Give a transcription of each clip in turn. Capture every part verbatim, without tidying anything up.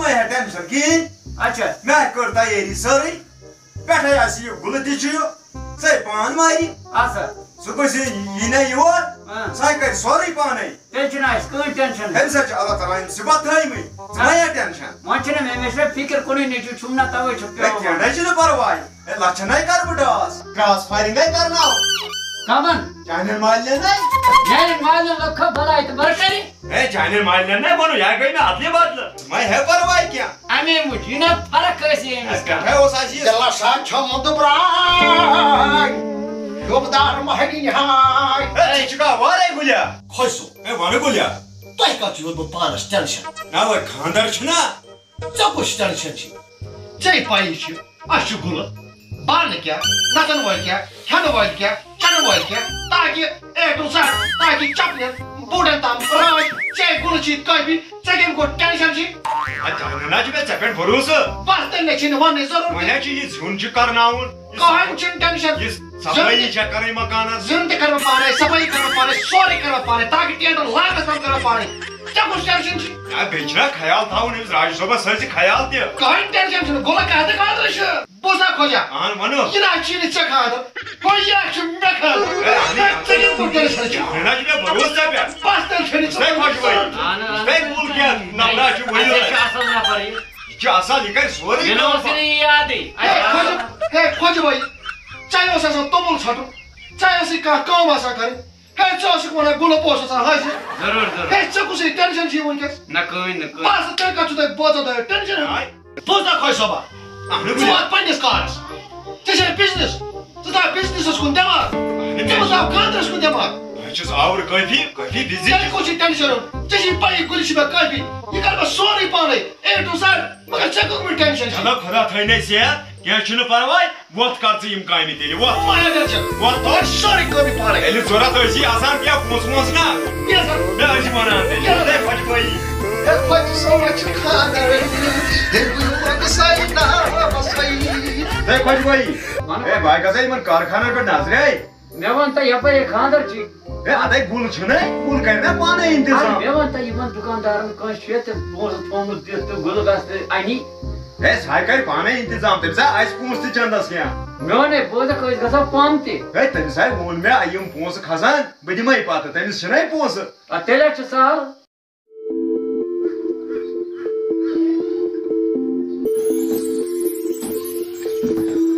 ہے tension کِہیٖنۍ۔ اچھا۔ مےٚ کٔر تیٲری سٲرٕے۔ پٮ۪ٹھَے آسہِ یہِ گُلہٕ تہِ چھُ یہِ، ژَے پان ماری۔ اچھا۔ سُہ گوٚژھ یہِ، یہِ نہ یور، اۭں۔ سُہ ہَے کَرِ سورُے پانَے۔ تیٚلہِ چھُنہٕ اَسہِ کٕہٕنۍ ٹینشن۔ تٔمِس حظ چھِ اللہ تعالیٰ ہَن صِفت تھٲیمٕتۍ۔ ژٕ مہ ہےٚ ٹینشن۔ وۄنۍ چھُنہٕ مےٚ، مےٚ چھُنہٕ فِکر کُنُے، نیٚچوٗ چھُم نہ، تَوَے چھُ ہے، پٮ۪وان۔ کینٛہہ نہ چھُنہٕ پَرواے۔ ہے، لَچھَن ہَے کَرٕ بہٕ ٹاس۔ ٹرانسفرنگ ہَے کَرناو۔ کَمَن؟ چانٮ۪ن مالٮ۪ن ہَے۔ میٛانٮ۪ن مالٮ۪ن لَکھو بَلاے تہٕ بَرکَرِ۔ ہے، چانٮ۪ن مالٮ۪ن نَے ووٚنُو، یہِ ہَے گٔے مےٚ اَدلہِ بدلہٕ۔ وۄنۍ ہے پَرواے کینٛہہ۔ اَمے موٗجوٗب، یہِ نہ فرق ٲسی أمِس اَسہِ کانٛہہ۔ پٮ۪ٹھَے اوس اَسہِ یہِ۔ دِلَس ہا چھوٚمُت برٛاے، شوٗبدار مۄہنِنہِ ہاے۔ ہے، ژٕ چھُکھا وارَے گُلیا؟ خۄش سُہ۔ ہے، وَنہٕ گُلیا۔ تۄہہِ کَتھ چھُ ہیوٚتمُت پانَس ٹینشن؟ نہ، وۄنۍ خانٛدر چھُنہ۔ ژےٚ کُس ٹینشن چھُے؟ ژےٚ پَیی چھِ، اَسہِ چھُ گُلہٕ۔ بانہٕ کیٛاہ، نَژَن وٲلۍ کیٛاہ، کھٮ۪نہٕ وٲلۍ کیٛاہ، چٮ۪نہٕ وٲلۍ کیٛاہ، تاکہِ اے ٹُو زَڈ، تاکہِ چَپنٮ۪ن، بوٗٹَن تام راج، ژےٚ گُلہٕ چھی کٲفی، ژےٚ کَمہِ کھۄتہٕ ٹینشن چھُے؟ اَدٕ تَنہٕ نہ چھُ مےٚ ژےٚ پٮ۪ٹھ بھروسہٕ۔ بَس تیٚلہِ مےٚ چھِنہٕ وَننٕچ ضروٗرت۔ وۄنۍ ہا چھُ یہِ زیُن چھُ کرناوُن۔ کٕہٕنۍ چھُنہٕ ٹینشن۔ یہِ صفٲیی چھےٚ کَرٕنۍ مکانَس۔ زیُن تہِ کَرٕ بہٕ پانَے، صفٲیی کَرٕ بہٕ پانَے، سورُے کَرٕ بہٕ پانَے، تاکہِ ٹینٹ لاگَس تام کَرٕ بہٕ پانَے۔ ژےٚ کُس ٹینشن چھُے؟ ہے، بیٚیہِ چھُنہ خیال تھاوُن أمِس راجہِ صٲبَس سۭتۍ چھِ خیال تہِ۔ کٕہٕنۍ ٹینشن چھُنہٕ، گوٚو کَتھ خٲطرٕ چھُ؟ بوزا خۄجا۔ اہن وَنو۔ یہِ نہ چھُے نہٕ ژےٚ خانٛدر، ہُہ یہِ چھُ مےٚ خانٛدر۔ ہے، اہنی۔ ہے، ژےٚ کَمہِ کُن ٹینشن چھُے؟ مےٚ نہ چھُ مےٚ بھروسہٕ ژےٚ پٮ۪ٹھ۔ بَس تیٚلہِ چھُنہٕ ژٕ ژےٚ خۄجہِ بھٲیی۔ اہن، اہن۔ ہے، کُل کیٛاہ نفرا چھُ ؤلِو۔ اَسہِ چھُ اَصٕل نفر یہِ۔ یہِ چھُ اَصٕل، یہِ کَرِ سورُے مےٚ نہ کٲم اوس پَتہٕ۔ یہِ یادٕے۔ ہے خۄجہِ، ہے خۄجہِ بھٲیی، ژےٚ اوس آسان توٚمُل ژھٹُن، ژےٚ ٲسٕے کانٛہہ کٲم آسان کَرٕنۍ۔ ہے، ژٕ اوسُکھ وَنان گُلہٕ پوش آسان حٲضِر۔ ضروٗر، ضروٗر۔ ہے، ژےٚ کُسٕے ٹینشن چھُے وٕنکیٚس؟ نہ، کٕہٕنۍ نہٕ، کٕہٕنۍ۔ بَس، تیٚلہِ کَتھ چھُو تۄہہِ بوزان تۄہہِ ٹینشن؟ آے۔ بوز نا خۄش صٲبا، اہنُو ژٕ بوزا۔ وات پننِس کارَس۔ ژےٚ چھے بِزنِس۔ ژٕ تھاو بِزنِسَس کُن دٮ۪ماغ۔ اہنُو ژٕ مےٚ مہٕ تھاو خانٛدرَس کُن دٮ۪ماغ۔ بہٕ چھُس آوُر کٲفی، کٲفی بِزی۔ ژےٚ کُس چھُے ٹینشن؟ ژےٚ چھے پَیی گُلہِ چھِ مےٚ کٲفی۔ یہِ کَرٕ بہٕ سورُے پانَے، اے ٹُو زَڈ۔ مگر ژےٚ کَمہِ ٹینشن چھُے؟ چلو، خۄدا تھٲینَے صحت، کینٛہہ چھُنہٕ پَرواے۔ وۄتھ کر ژٕ یِم کامہِ تیٚلہِ، وۄتھ۔ مہ ہیٚکھ ژٕ۔ وۄتھ۔ تۄہہِ سٲرٕے کٲمہِ پانَے۔ ییٚلہِ ضروٗرت ٲسی آسان کینٛہہ پونٛسہٕ وونٛسہٕ نا، کینٛہہ سا۔ مےٚ ٲسی وَنان تیٚلہِ۔ کینٛہہ سا۔ ہے خۄجہِ بٲیی۔ ہے خۄجہِ صٲبَس چھُ خانٛدر۔ ہے بہٕ یِمہٕ وۄنۍ ساے ناوَس ساے۔ ہے خۄجہِ بٲیی۔ ہے بہٕ ہا گژھٕ یِمَن کارخانَن پٮ۪ٹھ نظرِ۔ مےٚ وَن تہٕ یَپٲرۍ ہے خانٛدر چھُے۔ ہے اَدَے گُل چھُنَے، گُل کَرِ نا پانَے اِنتِظام۔ اَدٕ مےٚ وَن تہٕ یِمَن دُکاندارَن کٲنٛسہِ چھُ ییٚتہِ پونٛسہٕ تھوٚومُت دِتھ تہٕ گُلہٕ گژھِ تہٕ اَنی۔ ہے، سُہ ہا کَرِ پانَے اِنتِظام، تٔمِس ہا آسہِ پونٛسہٕ تہِ چَندَس کینٛہہ۔ مےٚ وَنے، بوز، أسۍ گژھو پانہٕ تہِ۔ ہے، تٔمِس ہا ووٚن مےٚ، یِم پونٛسہٕ کھسان، بہٕ دِمَے پَتہٕ، تٔمِس چھِنَے پونٛسہٕ۔ اَدٕ تیٚلہِ ہا چھُ سہل۔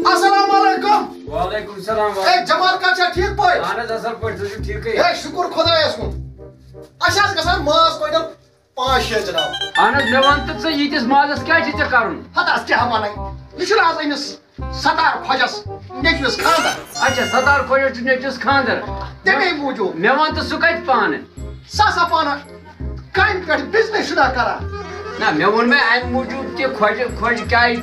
السلام علیکم۔ وعلیکم السلام۔ ہے، جمال کاک چھا ٹھیٖک پٲٹھۍ؟ اَہَن حظ، اَصٕل پٲٹھۍ، تُہۍ چھِو ٹھیٖکٕے؟ ہے، شُکُر خۄدایَس کُن۔ اَسہِ حظ گژھان ماز کویِنٹَل پانٛژھ شےٚ جناب۔ اہن حظ، مےٚ وَن تہٕ ژٕ ییٖتِس مازَس کیٛاہ چھِ ژےٚ کَرُن؟ ہَتہٕ حظ کیٛاہ وَنَے، یہِ چھُنہٕ حظ أمِس ستار خۄجَس نیٚچوِس خانٛدر۔ اچھا، ستار خۄجَس چھُ نیٚچوِس خانٛدر۔ تَمے موٗجوٗب۔ مےٚ وَن تہٕ سُہ کَتہِ پانہٕ؟ سُہ ہسا پانہٕ کامہِ پٮ۪ٹھ بِزنِس چھُنہ کران۔ نہ، مےٚ ووٚن مےٚ اَمہِ موٗجوٗب کہِ خۄجہِ، خۄجہِ کیٛازِ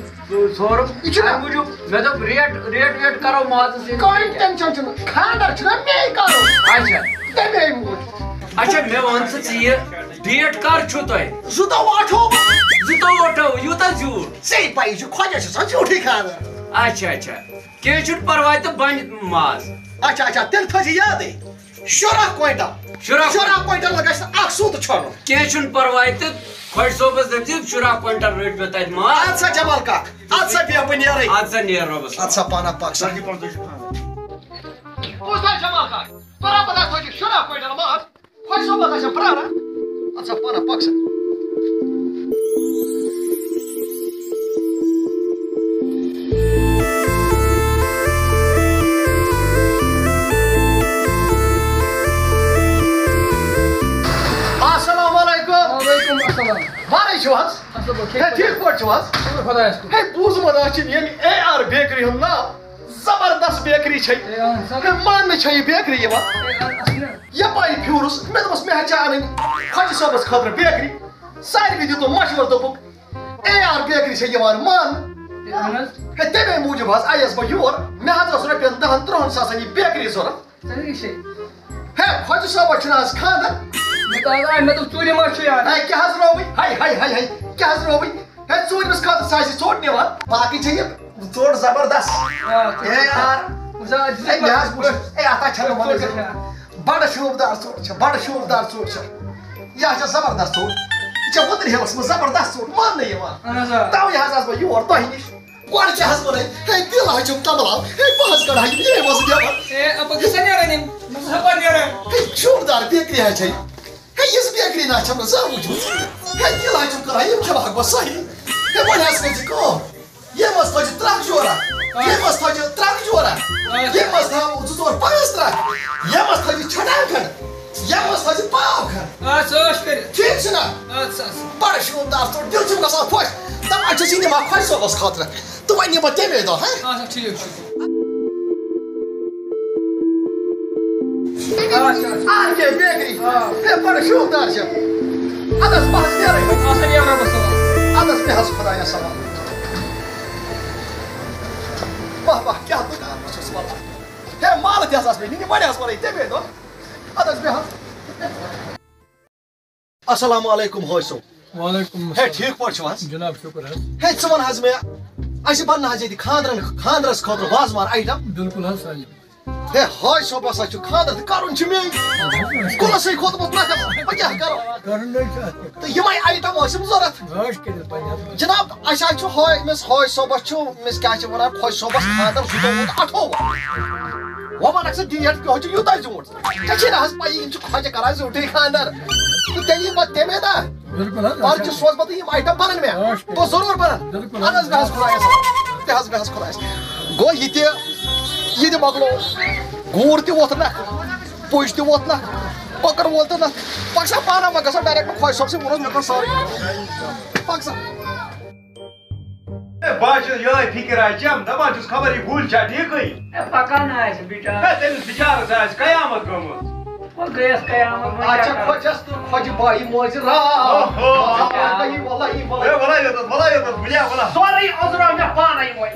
ژورُم؟ یہِ چھُنہ اَمہِ موٗجوٗب مےٚ دوٚپ ریٹ، ریٹ ویٹ کَرو مازَس سۭتۍ۔ کٕہٕنۍ ٹٮ۪نشَن چھُنہٕ، خانٛدر چھُنہ مے کَرُن۔ اچھا۔ تَمے موٗجوٗب۔ اچھا، مےٚ وَن ژٕ، ژٕ یہِ ڈیٹ کر چھُو تۄہہِ؟ زٕتووُہ اَٹھووُہ۔ زٕتووُہ اَٹھووُہ، یوٗتاہ زیوٗٹھ؟ ژےٚ پَیی چھُ، خۄجَس چھُ آسان زیوٗٹھٕے خانٛدر۔ اچھا، اچھا۔ کینٛہہ چھُنہٕ پَرواے تہٕ بَنہِ ماز۔ اچھا، اچھا، تیٚلہِ تھٲیزِ یادٕے۔ شُراہ کوینٹل۔ شُراہ شُراہ کوینٹل گژھِ نہٕ اکھ سوٗ تہِ چھۄرُن۔ کینٛہہ چھُنہٕ پَرواے تہٕ خۄجہِ صٲبَس دٔپۍزِ، شُراہ کوینٹل رٔٹۍ مےٚ تَتہِ ماز۔ اَدٕ سا جمال کاک، اَدٕ سا بیٚہہ بہٕ نیرَے۔ اَدٕ سا نیر رۄبَس۔ اَدٕ سا پانہ پَک سا۔ کُس تھایہِ جمال کاک؟ برابر ہا تھٲیزِ شُراہ کوینٹل ماز۔ خۄجہِ صٲب ہسا چھِ پرٛاران۔ اَدٕ سا پانہ پَک سا۔ السلام علیکم۔ وعلیکم السلام۔ وارے چھِو حظ؟ اَصٕل پٲٹھۍ، ہے، ٹھیٖک پٲٹھۍ چھِو حظ؟ شُکُر خۄدایَس کُن۔ ہے، بوٗزمُت حظ چھِ ییٚمہِ اے آر بیکری ہُنٛد ناو۔ زبردست بیکری چھے۔ اے، اہن سا۔ ہے، ماننہٕ چھے یہِ بیکری یِوان۔ اے، اہن، اصلی۔ یپٲرۍ پھیوٗرُس، مےٚ دوٚپُس، مےٚ حظ چھِ اَنٕنۍ خۄجہِ صٲبَس خٲطرٕ بیکری۔ ساروی دیُتُم مَشوَرٕ، دوٚپُکھ، اے آر بیکری چھےٚ یِوان ماننہٕ۔ اے، اہن حظ۔ ہے، تَمے موٗجوٗب حظ آیَس بہٕ یور۔ مےٚ حظ ٲس رۄپیَن دَہَن تٕرٛہَن ساسَن یہِ بیکری ضوٚرَتھ۔ صحیح چھے۔ ہے، خۄجہِ صٲبَس چھُنہٕ آز خانٛدر۔ مےٚ تہِ آز آے، مےٚ دوٚپ، ژوٗرِم ما چھُ یارٕ؟ ہے، کیٛاہ حظ رووٕے؟ ہے، ہے، ہے، ہے، کیٛاہ حظ رووٕے؟ ہے، ژوٗرمِس خٲطرٕ سا آسہِ ژوٚٹ نِوان، باقٕے چھےٚ یہِ ژوٚٹ زبردست۔ آ، ژوٚٹ ہے چھےٚ۔ یار۔ وٕچھ حظ، ہے، مےٚ حظ وٕچھ۔ ہے، اَتھ حظ چھَنہٕ وَنٕنۍ ژوٚٹ ضروٗرت۔ چھےٚ۔ بَڑٕ شوٗبدار ژوٚٹ چھےٚ، بَڑٕ شوٗبدار ژوٚٹ چھےٚ۔ یہِ حظ چھےٚ زبردست ژوٚٹ۔ یہِ چھےٚ وُترِ ہِلس منٛز زبردست ژوٚٹ ماننہٕ یِوان۔ اہن حظ، آ۔ توے حظ آس بہٕ یور تۄہہِ نِش۔ گۄڈٕ کیٛاہ حظ وَنَے؟ ہے، دِل حظ چھُم تبلاو۔ ہے، بہٕ حظ کَڑٕ ہا یِم ییٚمہِ منٛزٕ نٮ۪بر۔ ہے، اَپٲرۍ گژھِ نا نیرٕنۍ یِم۔ نہ سا پَتہٕ نیرٕنۍ۔ ہے، شوٗردار بیکری حظ چھےٚ۔ ہے، یِژھ بیکری نہ چھَم نہٕ زانٛہہ وٕچھمٕژ۔ ہے، دِل حظ چھُم کَران، یِم کھٮ۪مہٕ ہا بہٕ صحیح۔ ہے، وۄنۍ حظ کٔرۍ زِ کٲم۔ ییٚمہِ منٛز تھٲوزِ ترٛکھ جورا، ییٚمہِ منٛز تھٲوزِ ترٛکھ جورا، ییٚمہِ منٛز تھاو زٕ ژور پانٛژھ ترٛکھ، ییٚمہِ منٛز تھٲوزِ چھٹان کھنٛڈ، ییٚمہِ منٛز تھٲوزِ پاو کھنٛڈ۔ آ، سُہ ٲش کٔرِتھ۔ ٹھیٖک چھُ نا؟ اَدٕ سا، اَدٕ سا۔ بڑٕ شوٗندار ژوٚٹ، دِل چھُم گژھان خۄش۔ دَپان چھُس، یہِ نِمہٕ ہا خۄجہِ صٲبَس خٲطرٕ۔ تہٕ وۄنۍ نِمہٕ بہٕ تَمے دۄہ، ہہ؟ اَدٕ سا، ٹھیٖک چھُ۔ اچھا، اچھا۔ آر کے بیکری۔ آ۔ ہے، بڑٕ شوٗندار چھِ۔ اَدٕ حظ، بہٕ حظ نیرٕ۔ اَدٕ حظ، بیٚہہ رۄبَس حوالہٕ۔ اَدٕ حظ، بیٚہہ حظ خۄدایَس حوالہٕ۔ واہ، واہ، کیٛاہ دُکان چھُس وَلہٕ۔ ہے، مالہٕ تہِ حظ آسہٕ مےٚ نِنہِ، وۄنۍ حظ وَلَے تَمے دۄہ۔ اَدٕ حظ، بیٚہہ حظ۔ السلام علیکم حٲج صٲب۔ وعلیکم ہے، السلام۔ ٹھیٖک پٲٹھۍ چھِو حظ؟ جناب، شُکر حظ۔ ہے، ژٕ وَن حظ مےٚ، اَسہِ چھِ بَننہٕ حظ ییٚتہِ خانٛدرَن، خانٛدرَس خٲطرٕ وازوان آیٹم۔ بِلکُل حظ، سٲلِم۔ ہے، حٲج صٲبَس حظ چھُ خانٛدر تہٕ کَرُن چھُ مے۔ اَدٕ حظ۔ کُلَسٕے کھوٚتمُت نَکھَس، وۄنۍ کیٛاہ کَرو؟ کَرُن نَے چھُ اَتھ کیٛاہ۔ تہٕ یِمَے آیٹم ٲسِم ضوٚرَتھ۔ عٲش کٔرِتھ بَنہِ حظ۔ جناب، اَسہِ حظ چھُ حٲج، أمِس حٲج صٲبَس چھُ، أمِس کیٛاہ چھِ وَنان، خۄجہِ صٲبَس خانٛدر زٕتووُہ تہٕ اَٹھووُہ۔ وۄنۍ وَنَکھ ژٕ ڈیٹ کیٛاہ چھُ یوٗتاہ زیوٗٹھ؟ ژےٚ چھے نہ حظ پَیی، یِم چھِ خۄجہِ کران زیوٗٹھٕے خانٛدر۔ تہٕ تیٚلہِ یِمہٕ بہٕ تَمے دۄہ۔ بِلکُل حظ۔ پَرچہِ سوزٕ بہٕ تہٕ یِم آیٹم بَنَن مےٚ۔ عٲش کٔرِتھ۔ بہٕ ضروٗر بَنَن۔ بِلکُل حظ۔ اَدٕ حظ، بیٚہہ حظ خۄدایَس حوالہٕ۔ تہِ حظ، بیٚہہ حظ خۄدایَس۔ گوٚو یہِ تہِ، یہِ تہِ مۄکلو۔ گوٗر تہِ ووٚتھ نہ۔ پُج تہِ ووٚتھ نہ۔ کۄکَر وول تہِ نہ۔ پَکھ سا پانہٕ، وۄنۍ گژھو direct خۄجہِ صٲبسٕے ووٚنُس، مےٚ کٔر سٲرٕے۔ پَکھ سا۔ ہے، بہٕ حظ چھُس یِہوٚے فِکِر حظ چھَم، دَپان چھُس خبر یہِ گُلۍ چھا ٹھیٖکٕے؟ ہے، پَکان نہٕ آسہِ بِچارٕ۔ ہے، تٔمِس بِچارَس آسہِ قیامت گٔمٕژ۔ وۄنۍ گٔیَس قیامت، وۄنۍ اَتھ کیٛاہ چھےٚ کَرٕ؟ خۄجَس تہٕ خۄجہِ بایی موزِ راو۔ اوہو۔ وَلہٕ یی، وَلہٕ یی، وَلہٕ ہے، یی۔ وَلہٕ یوٚتَتھ، وَلہٕ یوٚتَتھ، وٕلیا، وَلہٕ۔ سورُے أنٛزراو مےٚ پانَے وۄنۍ۔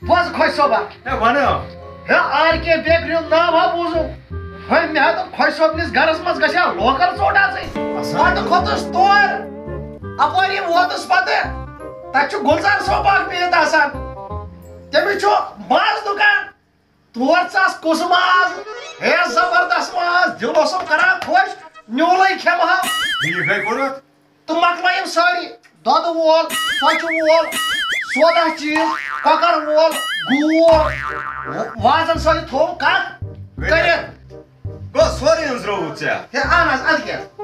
بوز خۄجہِ صٲبا۔ ہے، وَنہٕ۔ ہے، آر کے بیکری ہُنٛد ناو ہا بوٗزُم۔ ہے، مےٚ ہا دوٚپ خۄجہِ صٲبنِس گَرَس منٛز گژھِ ہا لوکَل ژوٚٹ آسٕنۍ۔ اَصٕل۔ پَتہٕ کھوٚتُس تور۔ اَپٲری ووتُس پَتہٕ۔ تَتہِ چھُ گُلزار صٲب اَکھ بِہِتھ آسان۔ تٔمِس چھُ ماز دُکان۔ تور ژاس کُس ماز؟ ہے، زبردست ماز، دِل اوسُم کران خۄش، نیوٗلٕے کھٮ۪مہٕ ہا۔ ٹھیٖک ہے کوٚرُتھ۔ تہٕ مۄکلٲیِم سٲری، دۄدٕ وول، ژۄچہِ وول، سودا چیٖز، کۄکر وول، گوٗر، وازن سۭتۍ تھوٚو کتھ کٔرِتھ۔ گوٚو سورُے أنٛزرووُتھ ژےٚ؟ ہے، اہن حظ، ادٕ کیٛاہ؟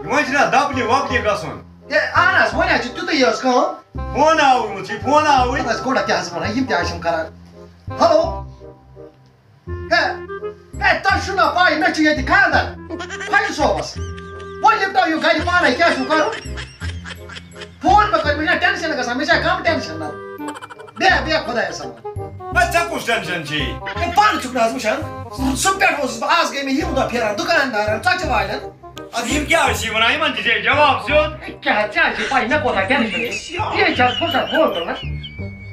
وۄنۍ چھُنہ دپنہِ وپنہِ گژھُن؟ ہے، اہن حظ، وۄنۍ حظ چھِ تیُتُے یٲژ کٲم۔ فون آوُے، وٕچھی، فون آوُے۔ اہن حظ، گۄڈٕ کیٛاہ حظ وَنان، یِم تہِ حظ چھِم کران۔ ہیلو۔ ہے، ہے، تۄہہِ چھُو نا پَے، مےٚ چھُ ییٚتہِ خانٛدر۔ خۄجہِ صٲبَس۔ وۄنۍ لِپٹٲیِو گَرِ پانَے، کیٛاہ چھُو کَرُن؟ فون مےٚ کٔرمٕتۍ، نہ ٹٮ۪نشَن گژھان، مےٚ چھا کَم ٹٮ۪نشَن نہ؟ بیٚہہ، بیٚہہ خۄدایَس حوالہٕ۔ ہے، ژےٚ کُس ٹٮ۪نشَن چھُے؟ ہے، پانہٕ چھُکھ نہ حظ وٕچھان؟ صُبح پٮ۪ٹھ اوسُس بہٕ، آز گٔے مےٚ یِم دۄہ پھیران دُکاندارَن، ژۄچہِ والٮ۪ن۔ اَدٕ یِم کیٛاہ ٲسی وَنان؟ یِمَن دِ ژےٚ جواب سیوٚد۔ ہے، کیٛاہ، ژےٚ آسہِ پَے مےٚ کوٗتاہ ٹٮ۪نشَن چھُ؟ یہِ ہے چھَس فُرصت بوزنَس۔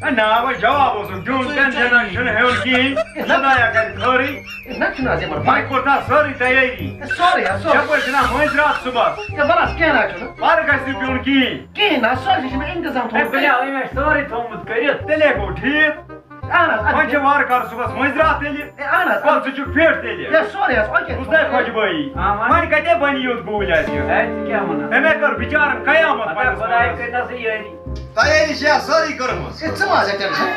ہے، نا، وۄنۍ جواب اوسُم دیُن، ٹٮ۪نشَن نہ چھُنہٕ ہیوٚن کِہیٖنۍ۔ ہے، نہ۔ خۄدایا کَرِ خٲرٕے۔ ہے، نہ چھُنہٕ حظ یِمَن وۄنۍ پَے۔ کوٚر تَتھ سٲرٕے تیٲری۔ ہے، سورُے حظ، سورُے۔ یَپٲرۍ چھِنہ مٔنٛزۍ راتھ صُبحَس۔ ہے، وَلہٕ حظ، کینٛہہ نہ حظ چھُنہٕ۔ پَرٕ گژھِ نہٕ پیوٚن کِہیٖنۍ۔ کِہیٖنۍ نہ حظ، سورُے چھِ مےٚ اِنتظام ہے، تھوٚومُت بٕلیو، کٔرِتھ۔ أمۍ اَسہِ سورُے تھوٚومُت کٔرِتھ۔ تیٚلے گوٚو ٹھیٖک۔ اہن حظ، اَدٕ وۄنۍ چھِ وارٕ کارٕ صُبحَس مٔنٛزۍ راتھ تیٚلہِ۔ ہے، اہن حظ، وَلہٕ ژٕ چھُکھ فِٹ تیٚلہِ۔ ہے، سورُے حظ، okay۔ بوٗزتھا خۄجہِ بٲیی؟ آ، وَن۔ وۄنۍ کَتہِ بَنہِ یُتھ گُلۍ اَسہِ؟ ہے، ژٕ کیٛاہ وَنان؟ أمۍ ہے کٔر بِچارَن قیامت پَتہٕ پنٛنِس خۄداے پانَس۔ کٔرِنَس یہِ یٲری۔ تیٲری چھےٚ سٲرٕے کٔرمٕژ۔ ہے، ژٕ ما حظ ہےٚ ٹٮ۪نشَن؟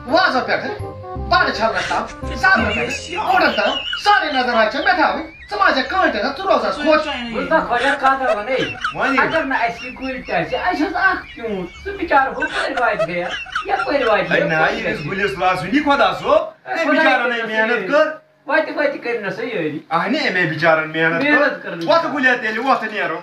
وازو پٮ۪ٹھٕ بانہٕ چھَلنَس تام، صابنہٕ پٮ۪ٹھٕ کوڑَن تام، سارے نظر حظ چھےٚ مےٚ تھاوٕنۍ۔ ژٕ ما ژےٚ کٕہٕنۍ تہِ نہ، ژٕ روز حظ خۄش۔ بوٗزتھا خۄجا کَتھ حظ وَنے؟ وَنے۔ اگر نہٕ اَسہِ یہِ کُلۍ تہِ آسہِ، اَسہِ حظ اَکھ پیوٗنٛت، سُہ بِچارٕ ہُپٲرۍ واتہِ ہے، یَپٲرۍ واتہِ ہے، ہے نہ، یَپٲرۍ ییٚمِس واتہِ۔ کُلِس لاسُن یہِ خۄدا صٲب، ہے، أمۍ خۄداے بِچارَن کٔرِنَس ہے میٚحنَت یٲری۔ کٔر۔ وَتہِ، وَتہِ کٔرِنَس ہے یٲری۔ اَہنہِ، أمۍ بِچارَن محنت محنت کٔر۔ کٔرٕن وَتھ بِچارَن۔ گُلیا تیٚلہِ، وَتھ نیرو۔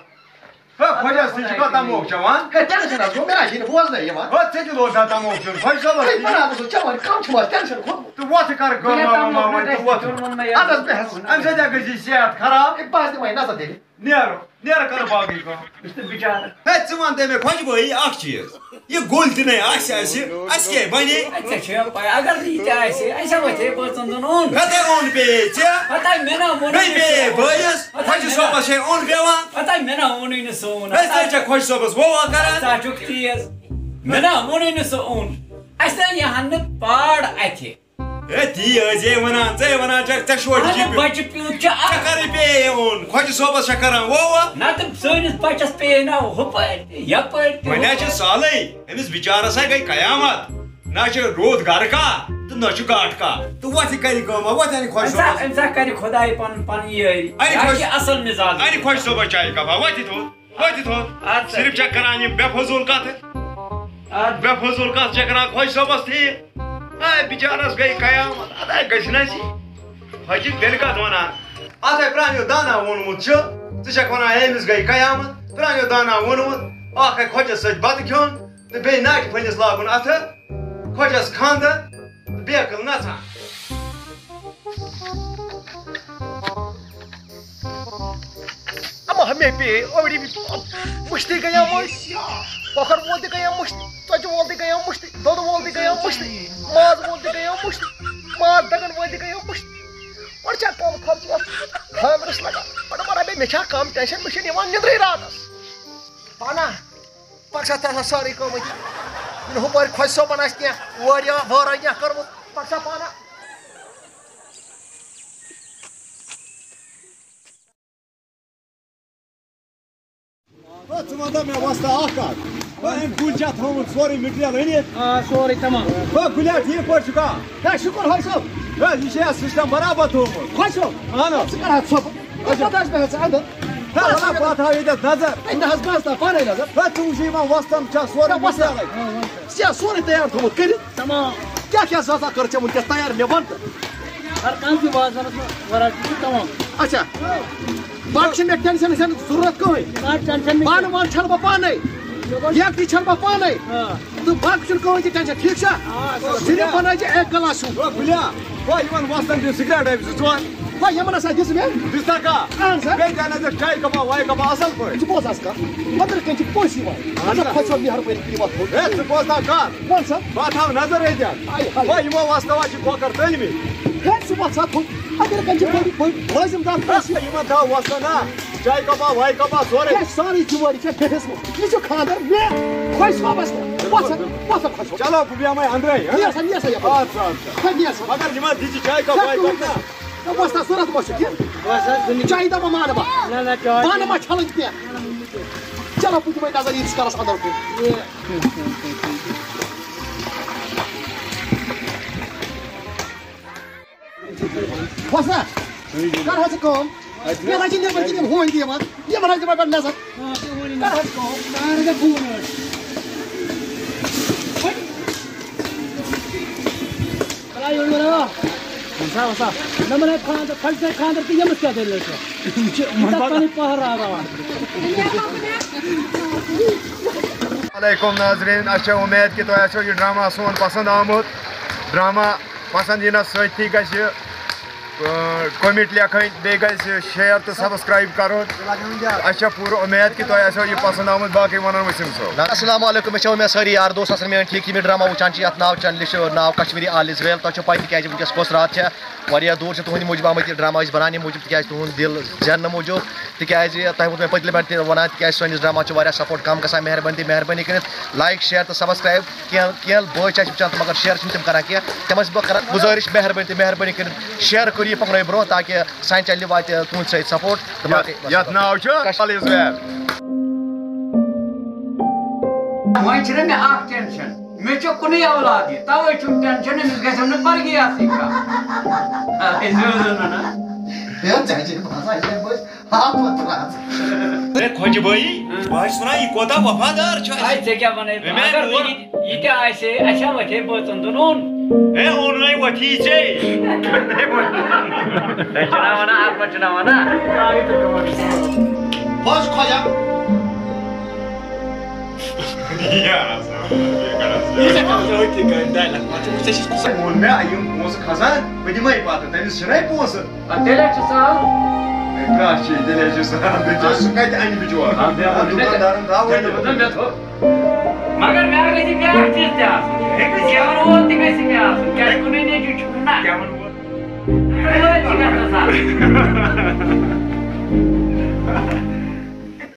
ہے، خۄجا، ژٕ چھُکھ تَموکھ چٮ۪وان؟ ہے، ژےٚ نہٕ چھُنہٕ حظ گوٚو، مےٚ نہ حظ چھِنہٕ بوزنَے یِوان۔ ہے، ژےٚ تہِ لوگ نا تَموکھ چیوٚن؟ خۄجہِ صٲبَس ہے، نِش۔ بہٕ نہ حظ اوسُس چٮ۪وان، کَم چھُ وَتھ، ٹٮ۪نشَن کھوٚتمُت۔ تہٕ وَتھ کَر کٲم بہٕ وٲم نہ وَنۍ، تہٕ وَتھ۔ تہِ ووٚنمُت مےٚ۔ اَدٕ حظ بیٚہہ حظ۔ اَمہِ سۭتۍ ہا گژھِ صحت خراب۔ ہے، بہٕ حظ دِمَے نظر تیٚلہِ۔ نیرو، نیرو، کَرو باقٕے کٲم۔ یُس تہِ بِچارٕ۔ ہے، ژٕ وَن تہٕ مےٚ خۄجہِ بٲیی اَکھ چیٖز۔ یہِ گُلۍ تہِ نَے آسہِ اَسہِ، اَسہِ کیٛاہ بَنے؟ اَدٕ ژےٚ چھےٚ پَے، اگر نہٕ یہِ تہِ آسہِ ہے، اَسہِ ہا وَتھِ ہے پانٛژَن دۄہَن اوٚن۔ ہَتَے اوٚن پیٚیے ژےٚ۔ ہَتَے مےٚ نا ووٚنُے بیٚیہِ نہٕ پیٚیے سُہ۔ بٲیِس، ہَتَے خۄجہِ مےٚ نا۔ صٲبَس ہے اوٚن پٮ۪وان۔ ہَتَے مےٚ نا ووٚنُے نہٕ سُہ اوٚن۔ ہے، ژٕ ہے چھَکھ خۄجہِ صٲبَس وَوا کَران۔ ژٕ ہا چھُکھ تیز۔ مےٚ نا ووٚنُے نہٕ سُہ اوٚن۔ اَسہِ تام یہِ ہَن نہٕ پاڑ اَتھِ۔ ہے، تی ٲسۍ ہے وَنان، ژٕ ہے وَنان چھَکھ، ژےٚ چھُوَے اَہَن، جِبہِ۔ بَچہِ پیوٗنٛت چھُ ژےٚ اَکھ۔ کَرٕے پیٚیہِ ہے اوٚن، خۄجہِ صٲبَس چھےٚ کَران، وَو، وَو۔ نَتہٕ سٲنِس بَچَس پیٚیہِ ہے نہ ہُپٲرۍ تہِ، یَپٲرۍ تہِ، وۄنۍ ہُپٲرۍ۔ چھِ سہلٕے، أمِس بِچارَس ہے گٔے قیامت۔ نہ چھُ روٗد گَرٕ کا تہٕ نہ چھُ گاٹہٕ کا۔ تہٕ وۄتھ یہِ کَرِ کٲم، وۄتھ اَنہِ خۄجہِ أمِس ہا، صٲبَس۔ أمِس ہا کَرِ خۄداے پَنُن، پَنٕنۍ یٲری۔ اَنہِ یہِ ہا خۄجہِ، چھِ اَصٕل مِزاز۔ اَنہِ خۄجہِ صٲبَس چایہِ کَپا، وۄتھ یہِ تھوٚد۔ وٲتِتھ ووت۔ اَدٕ سا۔ صرف چھےٚ کران یِم بے فضوٗل کتھٕ۔ اَدٕ۔ بے فضوٗل کتھ چھےٚ کران خۄجہِ صٲبس ٹھیٖک۔ اے بِچارس گٔے قیامت، اَدٕ ہے گژھِ نہ سی۔ خۄجہِ تیٚلہِ کتھ وَنان؟ اَتھ ہے پرٛانیو دانا ووٚنمُت چھُ، ژٕ چھَکھ وَنان أمِس گٔے قیامت، پرٛانیو دانا ووٚنمُت، اَکھ ہے خۄجس سۭتۍ بتہٕ کھیوٚن تہٕ بیٚیہِ ناٹہِ پھٔلِس لاگُن اَتھٕ، خۄجس خانٛدر تہٕ بیکٕل نژان۔ اما ہمیں پے اوڑی بھی مشتی گیا مشتی۔ کۄکر وول تہِ گیا مشتی، ژۄچہِ وول تہِ گیا مشتی، دۄدٕ وول تہِ گیا مشتی، ماز وول تہِ گیا مشتی، ماز دگن وٲلۍ تہِ گیا مشتی۔ گۄڈٕ چھا کم خرچہٕ یتھ خانٛدرس لگان؟ گۄڈٕ ونان بیٚیہِ مےٚ چھا کم ٹینشن، مےٚ چھُنہٕ یِوان نیٚندرٕے راتس۔ پانا، پکھ سا تتھ سٲرٕے کٲم أتی۔ یِنہٕ ہُپٲرۍ خۄجہِ صٲبن آسہِ کینٛہہ وٲریا وٲرا کینٛہہ کٔرمٕژ، پکھ سا پانا۔ ہے، ژٕ وَن تہٕ مےٚ وۄستا اَکھ کَتھ۔ ہے، أمۍ کُلۍ چھا تھوٚومُت سورُے material أنِتھ؟ آ، سورُے تمام۔ ہے، گُلیا، ٹھیٖک پٲٹھۍ چھُکھا؟ ہے، شُکُر خۄش صٲب۔ ہے، یہِ چھا system برابر تھوٚومُت؟ خۄش صٲب۔ اَہَن حظ۔ ژٕ کَر حظ ژھۄپہٕ؟ اچھا۔ پَتہٕ حظ بیٚہہ ژٕ اَندَر۔ ہے، وَلہٕ بہٕ تھاوٕ ییٚتٮ۪تھ نظر۔ ہے، نہ حظ، بہٕ حظ تھاوٕ پانَے نظر۔ ہے، ژٕ وٕچھ یِمَن وۄستَن چھا سورُے ہے، وۄستا۔ Materialٕے؟ آ، وۄستا۔ ژےٚ سورُے تیار تھوٚومُت کٔرِتھ؟ تمام۔ کیٛاہ کیٛاہ زٕ ہَتھ کٔر ژےٚ وٕنکیٚس تیار؟ مےٚ وَن تہٕ۔ ہر کانٛہہ تہِ وازوانَس منٛز variety چھِ تمام۔ اچھا۔ باقٕے چھُنہٕ مےٚ tension وٮ۪نشن ضروٗرت کٕہٕنۍ۔ نہ، tension نہٕ۔ بانہٕ وانہٕ چھَلہٕ بہٕ پانَے۔ یَکجِہہ چھَلہٕ بہٕ پانَے۔ آ۔ تہٕ باقٕے چھُنہٕ کٕہٕنۍ تہِ tension، ٹھیٖک چھا؟ آ، صرف بَنٲے زِ اَکہِ گِلاسہِ ہیوٗ۔ ہے، گُلیا، ہے، یِمَن وۄستَن دِ سِگریٹ ڈَبہِ زٕ ژور۔ ہے، یِمَن ہسا دِژ مےٚ۔ دِژ نا کانٛہہ؟ اَہَن سا۔ بیٚیہِ دِ اَنَن ژٕ چایہِ کَپا، وایہِ کَپا اَصٕل پٲٹھۍ۔ ژٕ بوز حظ کَتھ، أنٛدرٕ کَنہِ چھِ پٔژھۍ یِوان۔ اَہَن سا۔ اَسا خۄش صٲب، مہربٲنی کٔرِو اَتھ کُن۔ ہے، ژٕ بوز نا کَتھ۔ وَن سا۔ بہٕ ہا تھاوٕ نظر ییٚتٮ۪ن۔ آے ہاے۔ ہے، یِمو وۄستو ہا چھِ کۄکَر تٔلمٕتۍ۔ ہے، ژٕ وَن سا تھوٚد۔ اَتہِ کَنہِ چھِ بٔڑۍ، بٔڑۍ مُلٲزِم دار پٔژھۍ۔ ہے، یِمَن تھاو وۄستَن نا۔ چایہِ کَپا، وایہِ کَپا، سورُے۔ ہے، سٲرٕے ذِمہٕ وٲری چھےٚ مےٚ ہیٚژمٕژ۔ یہِ چھُ خانٛدر مےٚ خۄش صٲبَس پٮ۪ٹھ۔ وَس سا، وَس سا خۄش صٲب۔ چلو، بہٕ بیٚہمَے اَندرَے، ہہ؟ نیر سا، نیر سا یَپٲرۍ۔ اَدٕ سا، اَدٕ سا۔ ہے، نیر سا۔ مگر یِمَن دِ ژٕ چایہِ کَپ، ہے، وایہِ کَپ نا۔ ہے، وۄستا ضوٚرَتھ ما چھُ کینٛہہ؟ وۄستا، ژٕ نہِ چایہِ دَپہٕ مانہٕ بہٕ۔ نہ، نہ، چاے بانہٕ ما چھَلٕنۍ کینٛہہ؟ چلو، بہٕ دِمَے نظر ییٖتِس کالَس اَندَر کُن۔ یہِ۔ وۄستا، کَر حظ ژٕ کٲم۔ مےٚ حظ چھِ نٮ۪بَر کِنۍ یِم ہوٗنۍ تہِ یِوان۔ یِمَن حظ دِمَے پَتہٕ نظر۔ کَر حظ کٲم۔ وَسا، وَسا۔ نہ، مےٚ خانٛدر، خۄجہِ خانٛدر تہٕ ییٚمِس کیٛاہ دٔلیٖل چھےٚ؟ یہِ چھِ مطلب پَنٕنۍ پَہر راوراوان۔ وعلیکم ناظرین، اَسہِ چھےٚ اُمید کہِ تۄہہِ آسیو یہِ ڈرامہ سون پسنٛد آمُت۔ ڈرامہ پسنٛد یِنَس سۭتۍ گژھِ، آ، comment لیکھٕنۍ، بیٚیہِ گژھِ share تہٕ subscribe کَرُن۔ اَسہِ چھےٚ پوٗرٕ اُمید کہِ تۄہہِ آسیو یہِ پسنٛد آمُت۔ باقٕے وَنان وسیٖم صٲب۔ السلام علیکم، مےٚ چھےٚ اُمید سٲری یار دوس آسَن میٛٲنۍ ٹھیٖک، یِم یہِ ڈرامہ وٕچھان چھِ، یَتھ ناو channelہِ چھُ ناو کشمیٖری آل از ویل۔ تۄہہِ چھو پَے تِکیٛازِ وٕنکیٚس کۄس راتھ چھےٚ، واریاہ دوٗر چھِ تُہٕنٛدِ موٗجوٗب آمٕتۍ یہِ ڈرامہ أسۍ بَناونہِ موٗجوٗب، تِکیٛازِ تُہُنٛد دِل زیننہٕ موٗجوٗب۔ تِکیٛازِ تۄہہِ ووٚنوُ مےٚ پٔتلہِ پٮ۪ٹھ تہِ وَنان، تِکیٛازِ سٲنِس ڈراماہَس چھُ واریاہ support کَم گژھان، مہربٲنی تہٕ مہربٲنی کٔرِتھ like، share تہٕ subscribe۔ کینٛہہ، کینٛہہ بٲے چھِ اَسہِ وٕچھان تہٕ مگر share چھِنہٕ تِم کَران کینٛہہ۔ تِمَن چھُس بہٕ کَران گُزٲرِش، مہربٲنی تہٕ مہربٲنی کٔرِتھ share کٔرِو یہِ پَکنٲیِو برٛونٛہہ، تاکہِ سانہِ channelہِ واتہِ تُہٕنٛدِ سۭتۍ support تہٕ باقٕے۔ یَتھ ناو چھُ کش- All is well۔ وۄنۍ چھِنہ مےٚ اَکھ tension۔ مےٚ چھُ کُنُے اولاد یہِ، تَوَے چھُم tension، أمِس گژھٮ۪م نہٕ پرگی آسٕنۍ کانٛہہ۔ اَے، زیوٗ زیوٗ نہ، نہ۔ ہے، ژےٚ چھے باسان، یہِ بٔچھ ہاپت راژ۔ ہے، خۄجہِ بٲیی، بہٕ حظ چھُس وَنان، یہِ کوٗتاہ وفادار چھُ اَسہِ۔ اَے، ژےٚ کیٛاہ وَنَے بہٕ؟ مےٚ اگر ووت۔ نہٕ یہِ، یہِ تہِ آسہِ ہے، اَسہِ ہا وَتھِ ہے بٲژَن دۄن اوٚن۔ ہے، اوٚن ہے وَتھی ژےٚ۔ ہے، چھُنہ وَنان، اَتھ منٛز چھُنہ وَنان۔ بہٕ حظ چھُس خۄجہِ۔ یہِ ژےٚ کَتھ ژٕ أتھی کَرِ ڈایلاگ، پَتہٕ چھُ وٕچھ ژےٚ چھِ کُس۔ ووٚن مےٚ، یِم پونٛسہٕ کھسان، بہٕ دِمَے پَتہٕ، تٔمِس چھِنَے پونٛسہٕ۔ اَدٕ تیٚلہِ حظ چھُ سہل۔ ہے، پرٛاہ چھِ، تیٚلہِ حظ چھِ سہل، تٔمِس چھِ کَتہِ اَنہِ بِچور؟ اَدٕ بیٚہہ وَنہٕ مےٚ، دُکاندارَن تھاوَے تیٚلہِ نہٕ۔ وَنہٕ مےٚ تھوٚو۔ مگر مےٚ گژھِ بیٛاکھ چیٖز تہِ آسُن۔ گٮ۪وَن وول تہِ گژھِ مےٚ آسُن، کیٛازِ کُنُے نیٚچوٗ چھُم نہ۔ گٮ۪وَن وول۔ وٲلۍ تہِ گژھِ نہٕ آسٕنۍ۔